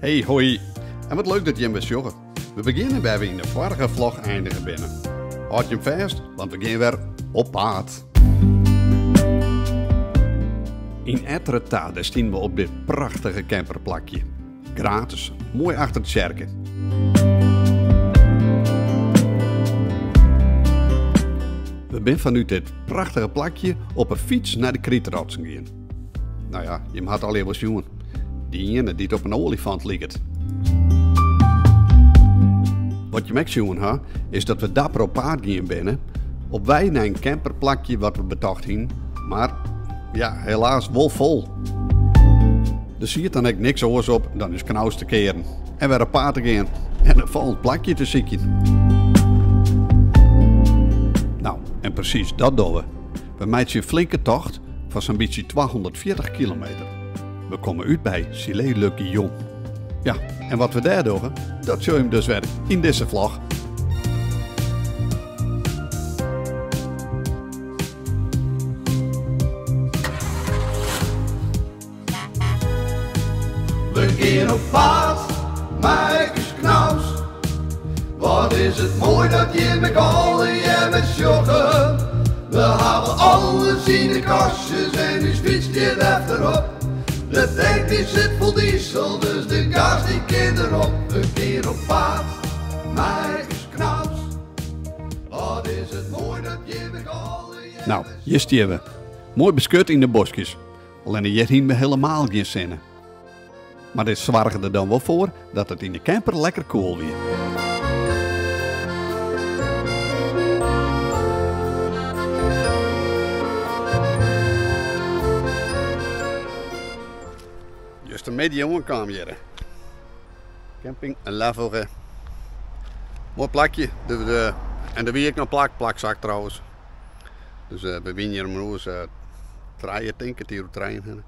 Hey hoi, en wat leuk dat jim wer sjogge. We begjinne wêr we yn de foarige vlog einige binne. Hâld jim fêst, want we gean wer op paad. Yn Etretat dêr stiene we op dit prachtige camperplakje. Gratis, moai achter de tsjerke. We binne fanút dit prachtige plakje op 'e fyts nei de Krytrotsen gien. Nou ja, jim hat allegear wol sjoen. Dy iene dy't op in oaljefant liket. Wat jim ek sjoen ha, is dat we dapper op paad gien binne, op wei nei in camperplakje wat we betocht hienen, mar ja, helaas wol fol. Der siet dan ek niks oars op dan ús knaus te kearen en wer op paad te gean en in folgjend plakje te sykjen. Nou, en presys dat dogge we. We meitsje in flinke tocht fan sa'n bytsje 240 kilometer. We komme út by Sillé-le-Guillaume. Ja, en wat we dêr dogge, dat sjogge jim dus wer yn dizze vlog. We gean op paad mei ús knaus. Wat is it moai dat jim ek allegear wer sjogge. We hawwe alles yn de kastjes en ús fyts stiet efterop. De tank dy sit fol diesel, dus de gas dy kin derop. We gean op paad mei ús knaus. Wat is it moai dat jim ek allegear Nou, hjir stean we. Moai beskut yn de boskjes. Allinne hjir hienen we helemaal gjin sinne. Mar dit soarge der dan wol foar dat it yn de camper lekker koel wie. Justermiddei oankaam hjirre. Camping La Forêt. Moai plakje. En der wie ek noch plak, plaksak trouwens. Dus we wiene hjir om in oer trije, tink ik, kertier oer trijen hinne.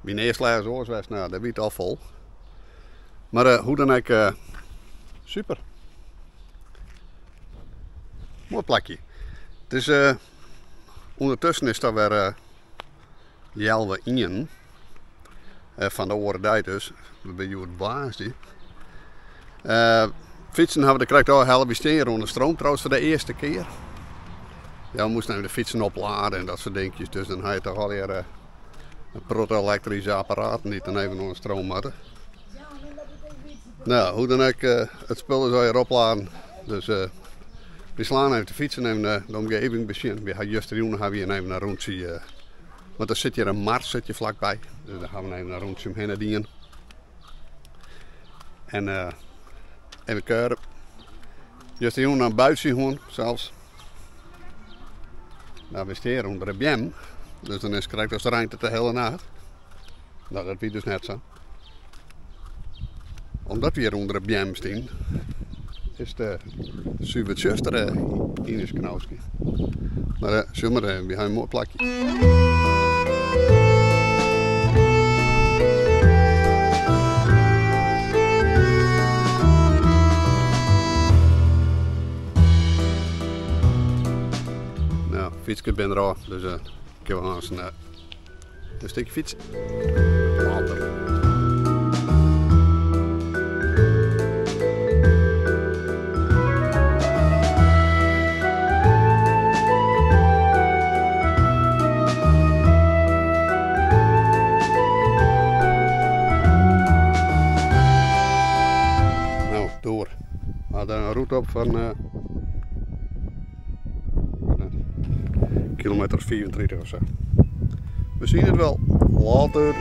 Myn earste lês oars west, nou, dêr wie it al fol. Mar hoe dan ek, super. Moai plakje. It is, ûndertusken is it alwer healwei ien fan de oare dei dus. We binne hjoed woansdei. Fytsen hawwe we der krekt ôfhelle. Wy stean hjir oan de stroom trouwens foar de earste kear. Ja, we moasten even de fytsen oplade en dat soart dinkjes. Dus dan ha je toch allegear in protte elektryske apparaten dy't dan even oan de stroom moatte. Nou, hoe dan ek, it spul is allegear opladen. Dus wy slaan even de fytsen even de omgeving besjen. Wy ha justerjûn ha wy even in rûntsje, want der sit hjir in mar sit hjir flakby. Dus dêr ha we even in rûntsje omhinne dien. En even kuiere. Justerjûn in buitsje hân sels. Nou, we stean ûnder de beam, dus dan is it krekt as reint it de hiele nacht. Nou, dat wie dus net sa. Omdat we hjir ûnder de beam stean, is it suver tsjuster yn ús knauske. Mar sjoch mar, wy ha in moai plakje. Nou, fytske bin der ôf, dus kinne we aanst in stikje fytse. Later. Nou, door. We hadden een route op van kilometer 35 of zo. We zien het wel. Later.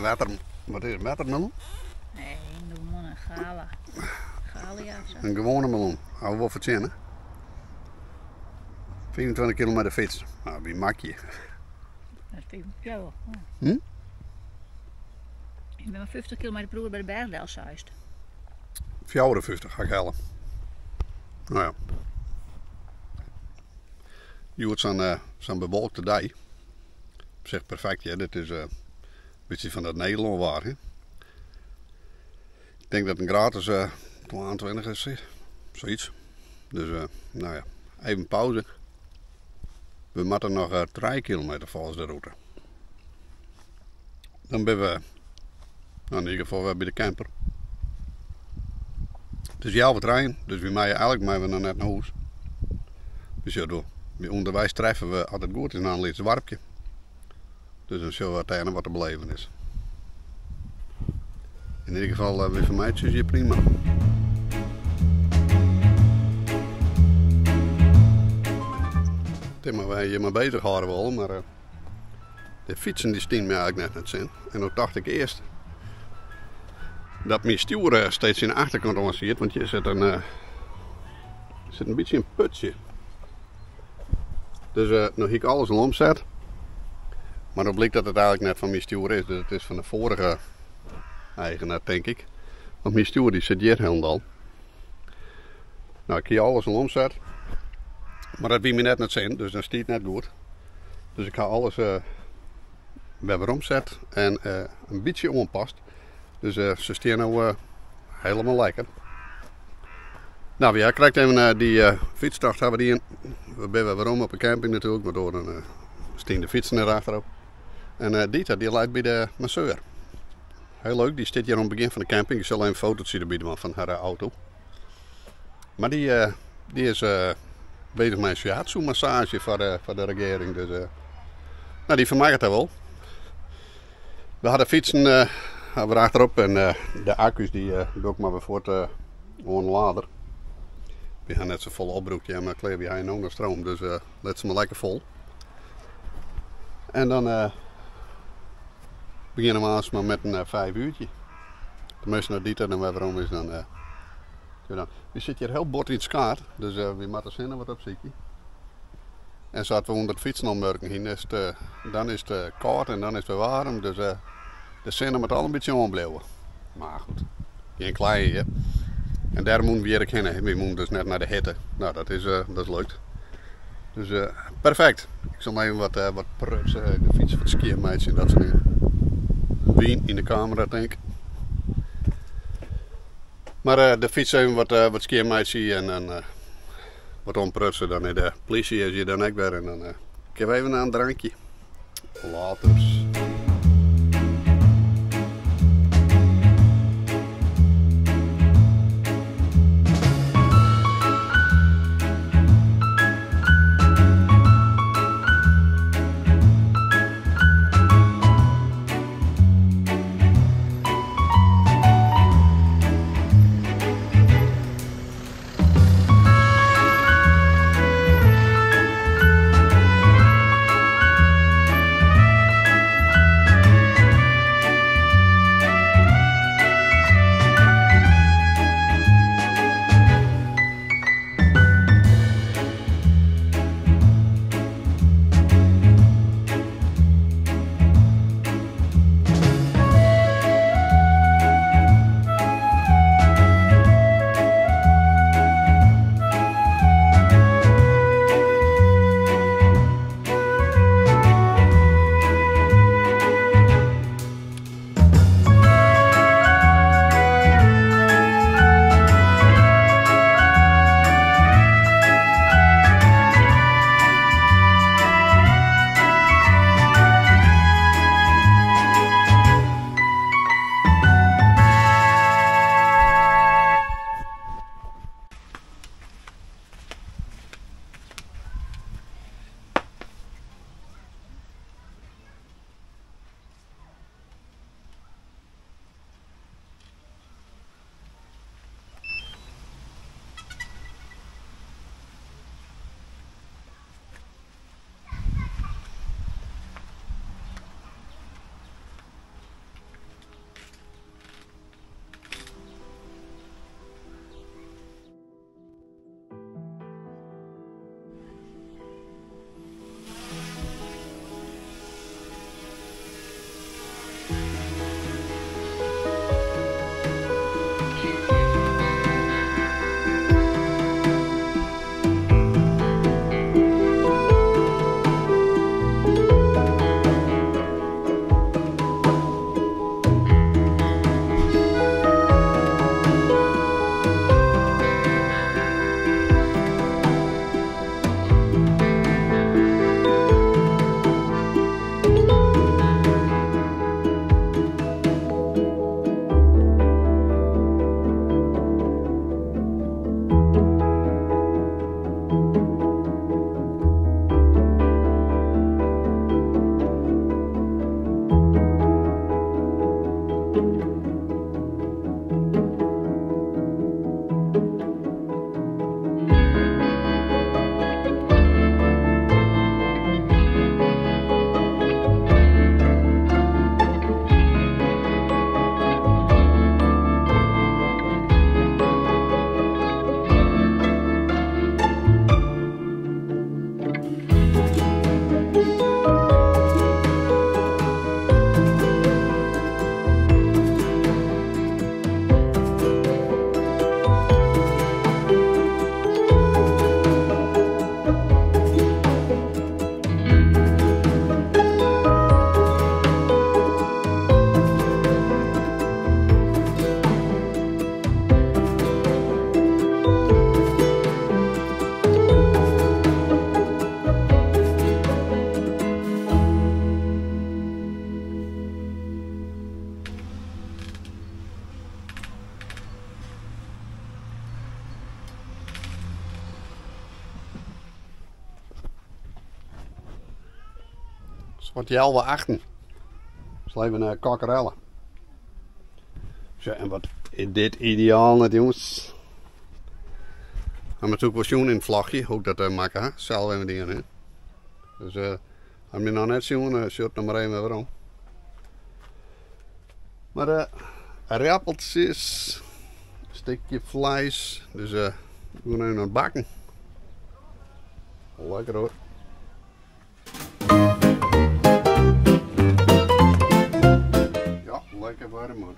wetter, wat is it, wettermeloen? Nee, een gewone gala. Galia of zo. In gewoane meloen. Hawwe we wol fertsjinne. 25 kilometer fyts. Nou, wie makje. Dat vind ik wel. Ja. Ik ben maar 50 kilometer per uur bij de berg del zeist. 54 ha ik helle. Nou ja. Hjoed sa'n bewolkte dei. Op sich perfekt, ja. Dit is in bytsje fan dat Nederlân waar. Hè? Ik tink dat in graad as 22 is, sayts. Dus nou ja, even pauze. We moatte noch 3 kilometer folgens de rûte. Dan binne we, nou, yn ieder gefal wer by de camper. It is healwei trijen, dus wy meie eigenlik meie we noch net nei hûs. Dus ja, do, by ûnderweis treffe we, as it goed is, nei in lyts doarpke. Dus dan sjogge we dêr wat te beleven is. Yn ieder gefal, wy fermeitsje ús hjir prima. It is mar wy hjir mei beuzich hâlde wolle, mar de fytsen dy stiene my eigenlik net nei it sin. En no tocht ik earst dat myn stjoer steeds yn de achterkant oan siet, want hjir sit in bytsje in putsje. Dus no hie ik alles al omset, mar no blykt dat it eigenlik net fan myn stjoer is, dus it is fan de foarige eigener, tink ik. Want myn stjoer dy sit hjir hielendal. Nou, ik hie alles al omset, mar dat wie my net nei it sin, dus dan stiet it net goed. Dus ik ha alles wer weromset en in bytsje oanpast. Dus se stean no hielendal lekker. Nou, wy ha krekt even dy fytstocht ha we dien. We binne wer werom op de camping natuerlik, want oars dan stean de fytsen der achterop. En Dita dy leit by de masseur. Hiel leuk, dy stiet hjir oan it begjin fan de camping. Ik sil even in fototsje derby dwaan fan har auto. Mar dy is bezich mei in shiatsu-massaazje foar de regearing. Dus nou, dy fermakket dat wol. We ha de fytsen ha we achterop en de akku's dy doch ik mar wer fuort oan de lader. Wy ha net safolle opbrûkt, ja, mar klear, wy ha no noch stroom, dus lit se mar lekker fol. En dan begjinne we aanst mar met in 5 uurtje. Tenminste, as Dita dan wer werom is, dan dan. Wy sitte hjir hiel bot yn it skaad, dus wy moatte sinne wat opsykje. En sa't we ûnder it fytsen omwurken hiene, dan is it kâld en dan is it wer waarm. Dus de sinne moat al in bytsje oanbliuwe. Mar goed, gjin kleien hjir. En dêr moeten we hjir ek hinne. We moeten dus net nei de hitte. Nou, dat is leuk. Dus perfekt. Ik sil even wat prutsen, de fyts wat skjin meitsje en dat soart dingen. Wyn yn de kamera, tink ik. Mar de fyts even wat skjin meitsje en dan wat omprutsen. Dan is de polysje is hjir dan ek wer en dan kinne we even nei in drankje. Laters. Wat healwei achten. Sleven uh, kokkerellen. Zo, en wat is dit ideaal net, jongens. Hebben natuurlijk wel zien in het vlagje, hoe ik dat maak, hè? Zelf even dingen, hè. Dus heb je nog net zien, uh, nog maar even waarom. Maar rappeltjes, een stukje vlees, dus we gaan even naar het bakken. Lekker hoor. Ja, lekker warm hoor.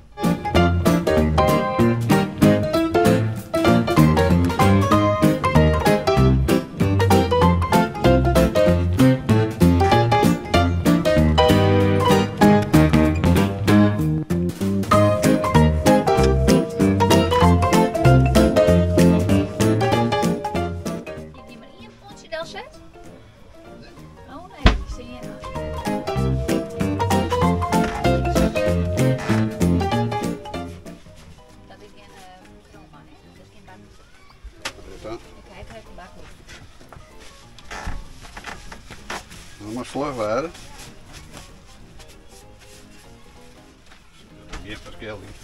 Maar vlug worden. Geen verschil hier.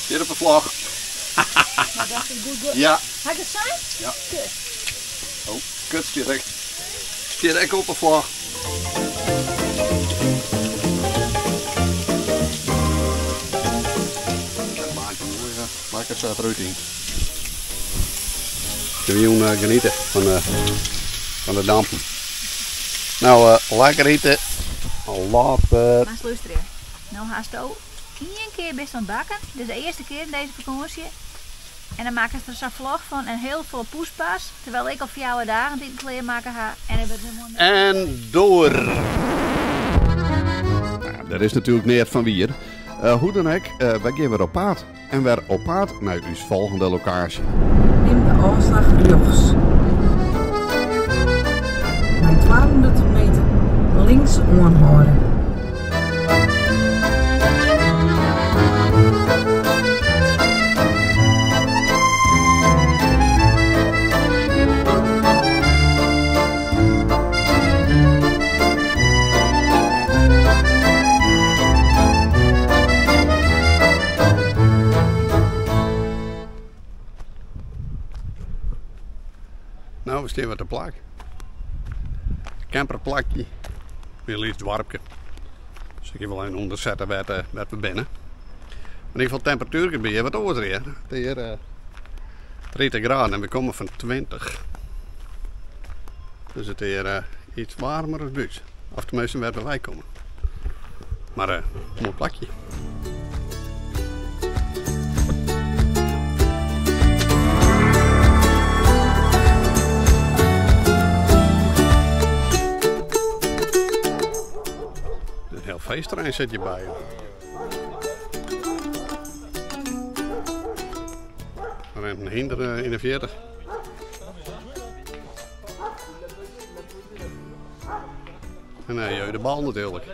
Hier op de vlog. Maar dat is goed. Ja. Ga ik het zijn? Ja. Kut. Oh, kut stier ik. Stier ik op de vlog. Dat maakt het mooi, hè. Lekker staat eruit in. Kun je genieten van de dampen. Nou, lekker eten. Later. Maar luisteren. Nou haast ook één keer best aan het bakken. Dit is de eerste keer in deze vakantie. En dan maken ze er zo'n vlog van en heel veel poespas. Terwijl ik al 4 dagen die kleren maken ga. En dan helemaal... En door! Nou, er is natuurlijk neer van wier. Hoe dan ook, wij gaan weer op paard. En weer op paard naar uw volgende locatie. Neem de afslag rechts. Bij 200 meter links aanhouden. Nou, we staan wat te plak. Camperplakje. Weer liefst dwarpje. Dus ik wil even onderzetten waar we binnen. In ieder geval temperatuur bij wat over hier. Het is hier 30 graden en we komen van 20. Dus het is hier iets warmer als buurt. Of tenminste waar wij komen. Maar mooi plakje. Een heel feestterrein zit je bij. Er rent een hinder in de 40. En dan de bal natuurlijk.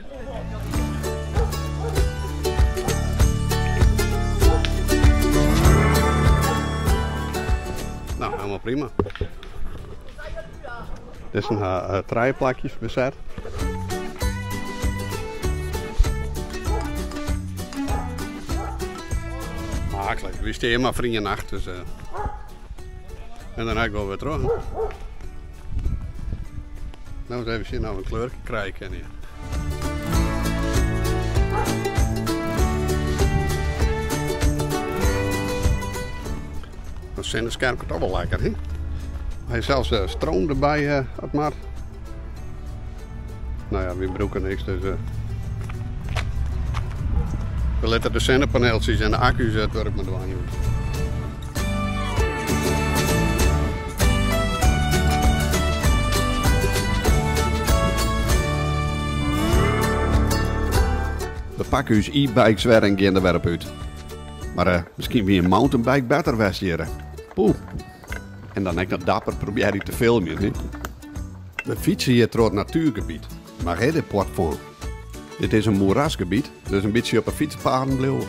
Nou, helemaal prima. Dit zijn traaiplakjes bezet. Makkelijk, we staan maar vrienden nacht, dus. En dan ga ik wel weer terug. Nou, eens even zien of we een kleur krijgen hier. Sinneskermke toch wol lekker, hè? Hy hat sels stroom derby, it mar. No ja, wy brûke niks, dus we litte de sinnepaneeltsjes en de akku's it wurk mar dwaan hjoed. We pakke ús e-bikes wer en gean der wer op út. Mar miskien wie in mountainbike better west hjirre. Poeh. En dan ek noch dapper probearje te filmjen, hè. We fytse hjir troch it natuergebiet, Marais de Poitevin. Dit is in moerasgebiet, dus in bytsje op 'e fytspaden bliuwe.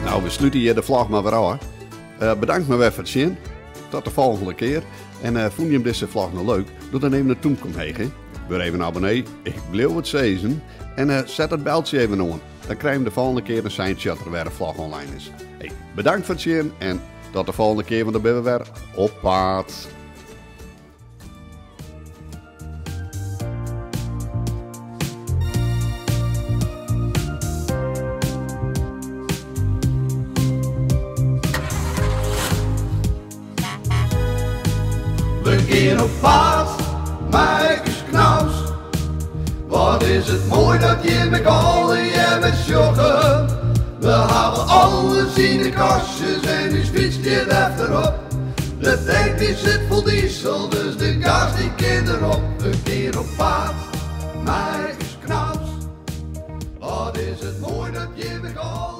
Nou, we slute hjir de vlog mar wer ôf. Bedankt mar wer foar it sjen. Tot de folgjende kear. En fûn jim dizze vlog no leuk? Doe dan even in tûmke omheech, hè. Wurd even abonnee, ik bliuw it sizzen. En set it beltsje even oan. Dan krije jim de folgjende kear in seintsje at der wer in vlog online is. Hey, bedankt foar it sjen en tot de folgjende kear, want dan binne we wer op paad. We gean op paad mei ús knaus. Wat is it moai dat jim ek allegear sjogge. We hawwe alles yn de kastjes en ús fyts stiet efterop. De tank dy sit fol diesel, dus de gas dy kin derop. We gean op paad mei ús knaus. Wat is it moai dat jim ek allegear.